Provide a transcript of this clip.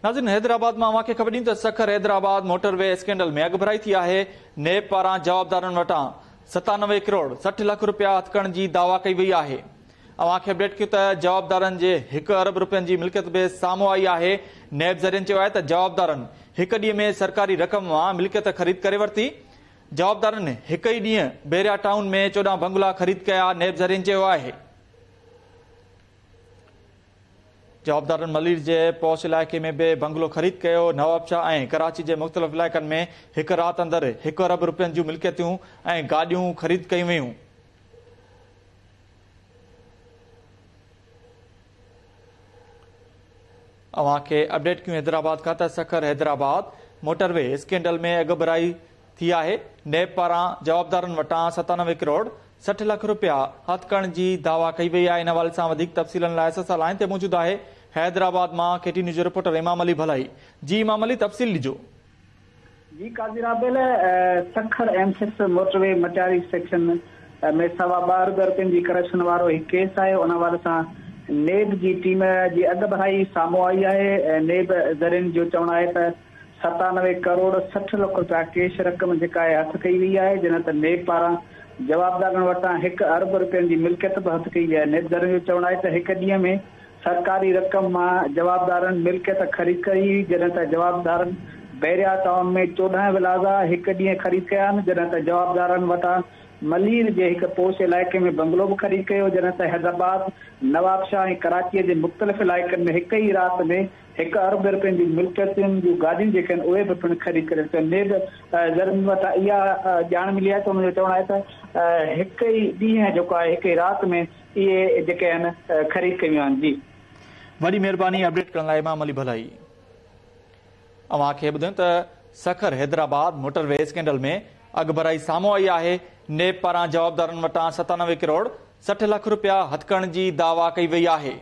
ناظرين حيدرآباد مان اوهان کي خبر ڏيون ته Sukkur Hyderabad motor V scandal ۾ اڳڀرائي ٿي آهي، نيب پاران جوابدارن وٽان 97 ڪروڙ 60 لک رپيا هٿ ڪرڻ جي دعويٰ ڪئي وئي آهي. اوهان کي اپڊيٽ ڪيون ته جوابدارن جي هڪ ارب رپين جي ملڪيت به سامهون آئي آهي، نيب ذريعن چيو آهي ته جوابدارن هڪ ڏينهن ۾ سرڪاري رقم مان ملڪيت خريد ڪري ورتي، جوابدارن هڪ ئي ڏينهن بحريا ٽائون ۾ 14 بنگلا خريد ڪيا، نيب ذريعن چيو آهي. جوابدارن ملير جي پوش علائقي ۾ به بنگلو خريد ڪيو، نوابشاهه ۽ ڪراچي جي مختلف علائقن ۾ هڪ رات اندر هڪ ارب رپين جون ملڪيتون ۽ گاڏيون خريد ڪيون ويون. اوهان کي اپڊيٽ ڪيون حيدرآباد کان ته Sukkur Hyderabad motor V scandal ۾ اڳڀرائي ٿي آهي، نيب پاران جوابدارن وٽان 97 ڪروڙ 60 لک رپيا هٿ ڪرڻ جي دعويٰ ڪئي وئي آهي، ان حوالي سان وڌيڪ تفصيلن لاء اسان سان لائين تي موجود آهي حيدرآباد مان ڪي ٽي نيوز جو رپورٽر امام علي ڀلائي، جي امام علي تفصيل ڏجو. جي قاضي رابيل، Sukkur M six motorway Matiari section ۾ سوا ٻه ارب رپين جي ڪرپشن وارو هڪ ڪيس آهي ان حوالي سان نيب جي ٽيم جي اڳڀرائي سامهون آئي آهي، نيب ذريعن جو چوڻ آهي ته 97 ڪروڙ 60 لک رپيا ڪيش رقم جيڪا آهي هٿ ڪئي وئي آهي جڏهن ته نيب پاران جوابدارن وٽان هڪ ارب رپين جي ملڪيت به هٿ ڪئي وئي آهي. نيب ذريعن جو چوڻ آهي ته هڪ ڏينهن ۾ سرڪاري رقم مان جوابدارن ملڪيت خريد ڪئي هئي جڏهن ته جوابدارن بحريا ٽائون ۾ 14 ولازا هڪ ڏينهن خريد ڪيا آهن جڏهن ته جوابدارن وٽان ملير جي هڪ پوش علائقي ۾ بنگلو به خريد ڪيو جڏهن ته حيدرآباد، نوابشاهه ۽ ڪراچي جي مختلف علائقن ۾ هڪ ئي رات ۾ هڪ ارب رپين جون ملڪيتن جون گاڏيون جيڪي آهن اهي به پڻ خريد ڪري ورتيون. نيب ذريعن وٽان اها ڄاڻ ملي آهي ته انهن جو چوڻ آهي ته هڪ ئي ڏينهن جيڪو آهي هڪ ئي رات ۾ اهي جيڪي آهن خريد ڪيون آهن. جي. وڏي مهرباني اپڊيٽ ڪرڻ لاء امام علي ڀلائي. اوهان کي ٻڌايون ته Sukkur Hyderabad motor V scandal ۾ اڳڀرائي سامهون آئي آهي، نيب پاران جوابدارن وٽان 97 ڪروڙ 60 لک رپيا هٿ ڪرڻ جي دعويٰ ڪئي وئي آهي.